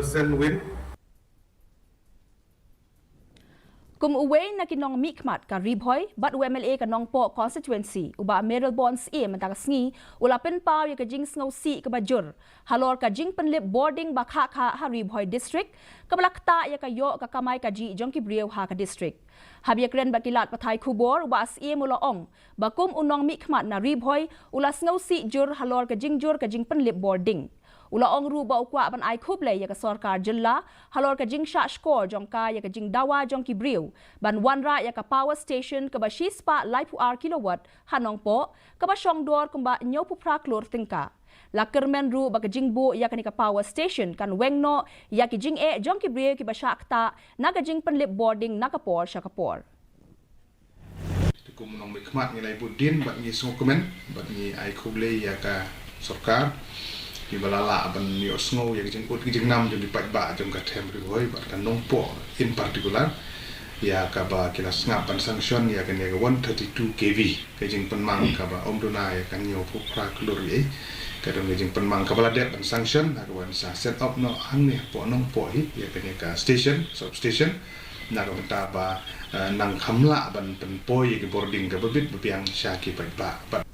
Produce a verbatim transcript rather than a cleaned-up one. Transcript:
Zen Win. Kum uwei na ki nongmihkhmat ka Ri Bhoi bad u M L A ka Nongpoh constituency, u Bah Mayralborn Syiem, mynta ka sngi u la pynpaw ïa ka jingsngewsih kaba jur halor ka jingpynlip bording ba khah khah ha Ri Bhoi district, kaba la ktah ïa ka ïoh ka kamai kajih jong ki briew ha ka district. Haba ïakren bad ki lad pathai khubor, u Bah Syiem u la ong ba kum u nongmihkhmat na Ri Bhoi, u la sngewsih jur halor ka jingjur ka jingpynlip bording. U la ong ruh ba u kwah ban ai khublei ïa ka sorkar jylla halor ka jingshah shkor jong ka ïa ka jingdawa jong ki briew ban wanrah ïa ka power station kaba shispah laiphew ar kilowatt ha Nongpoh, kaba shong dor kumba hynñiewphew phra klur tyngka. La kyrmen ruh ba ka jingbuh ïa kane ka power station kan weng noh ïa ki jingeh jong ki briew kiba shah ktah na ka jingpynlip bording na ka por sha ka por. Te kum u nongmihkhmat, ngi la ïa bud dien bad ngi sngewkmen bad ngi ai khublei ïa ka sorkar kiba la lah ban ïohsngew ïa ka jingud ka jingnam jong ki paidbah jong ka them Ri Bhoi bad ka Nongpoh in particular, ïa kaba ki la sngap ban sanction ïa kane ka one thirty-two K V, ka jingpynmang kaba ym duna ïa ka hynñiewphew phra klur ei. Ka don ka jingpynmang kaba la dep ban sanction, na kaba sa set up noh hangne hapoh Nongpoh hi ïa kane ka station, substation, na ka bynta ba, eh, nang kham lah ban pynpoi ïa ki bording kaba bit ba biang sha ki paidbah. Bad